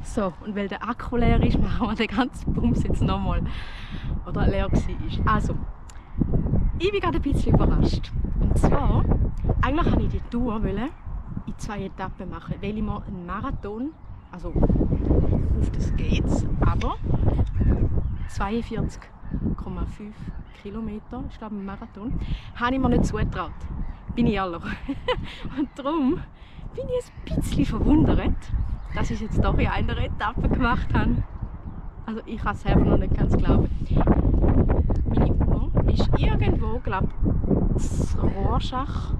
So, und weil der Akku leer ist, machen wir den ganzen Bums jetzt nochmal. Oder leer war. Also, ich bin gerade ein bisschen überrascht. Und zwar, eigentlich wollte ich die Tour in 2 Etappen machen, weil ich mir einen Marathon, also auf das geht's, aber 42,5 Kilometer, ich glaube ein Marathon, habe ich mir nicht zugetraut. Bin ich ehrlich. Und darum bin ich ein bisschen verwundert, dass ich es jetzt doch in einer Etappe gemacht habe. Also ich kann es selber noch nicht ganz glauben. Meine Uhr ist irgendwo, glaube ich, in Rorschach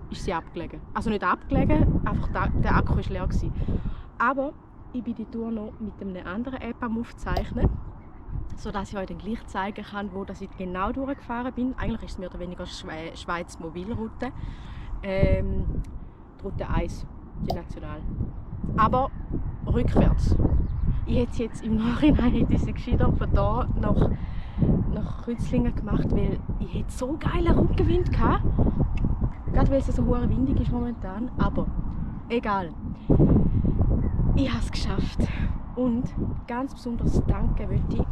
ist sie abgelegen. Also nicht abgelegen, einfach der Akku war leer gewesen. Aber ich bin die Tour noch mit einer anderen App am Aufzeichnen, sodass ich euch dann gleich zeigen kann, wo ich genau durchgefahren bin. Eigentlich ist es mehr oder weniger Schweiz-Mobilroute. Die Route 1, die National. Aber rückwärts. Ich hätte jetzt im Nachhinein diese gescheiter von da nach Kreuzlingen gemacht, weil ich hätte so geilen Rückenwind gehabt. Gerade weil es so hoch windig ist momentan. Aber egal. Ich habe es geschafft. Und ganz besonders danke möchte ich,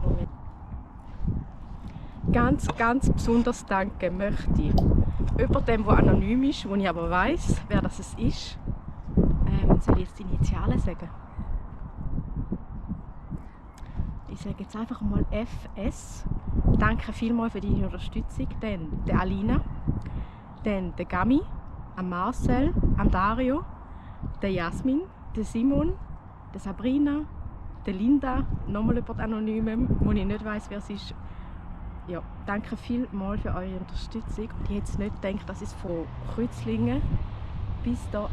ganz besonders danken möchte ich jemandem, der anonym ist, wo ich aber weiss, wer das ist. Soll ich jetzt die Initialen sagen? Ich sage jetzt einfach mal FS. Danke vielmals für deine Unterstützung. Dann der Alina, dann der Gami, am Marcel, am Dario, der Jasmin, der Simon, der Sabrina, der Linda, nochmal jemand Anonymem, wo ich nicht weiss, wer es ist. Ja, danke vielmals für eure Unterstützung. Und ich hätte jetzt nicht gedacht, dass ich es von Kreuzlingen bis hier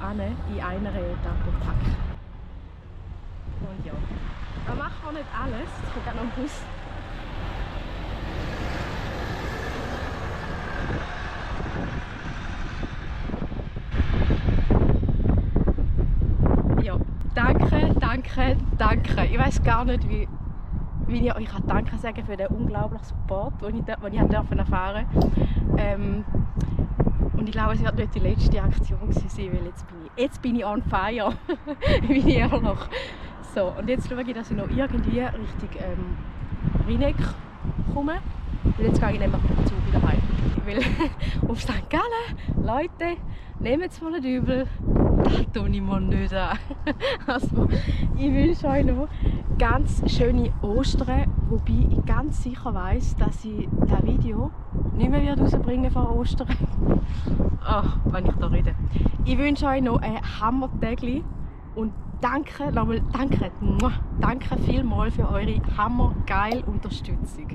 in einer Etappe packe. Und ja, da machen wir nicht alles. Es kommt auch noch ein Bus. Ja, danke. Ich weiß gar nicht, wie ich euch danke sagen für den unglaublichen Support, den ich erfahren durfte. Und ich glaube, es wird nicht die letzte Aktion sein, weil jetzt bin ich on fire, bin ich ehrlich. So, und jetzt schaue ich, dass ich noch irgendwie Richtung Rieneck komme. Und jetzt gehe ich nämlich mit dem Zug wieder heim. Weil auf St. Gallen, Leute, nehmt es mir nicht übel, das tue ich mir nicht an. Also, ich wünsche euch noch ganz schöne Ostern, wobei ich ganz sicher weiss, dass ich das Video nicht mehr rausbringen vor Ostern. Ach, wenn ich da rede. Ich wünsche euch noch ein Hammer-Tägli und danke vielmals für eure hammergeile Unterstützung.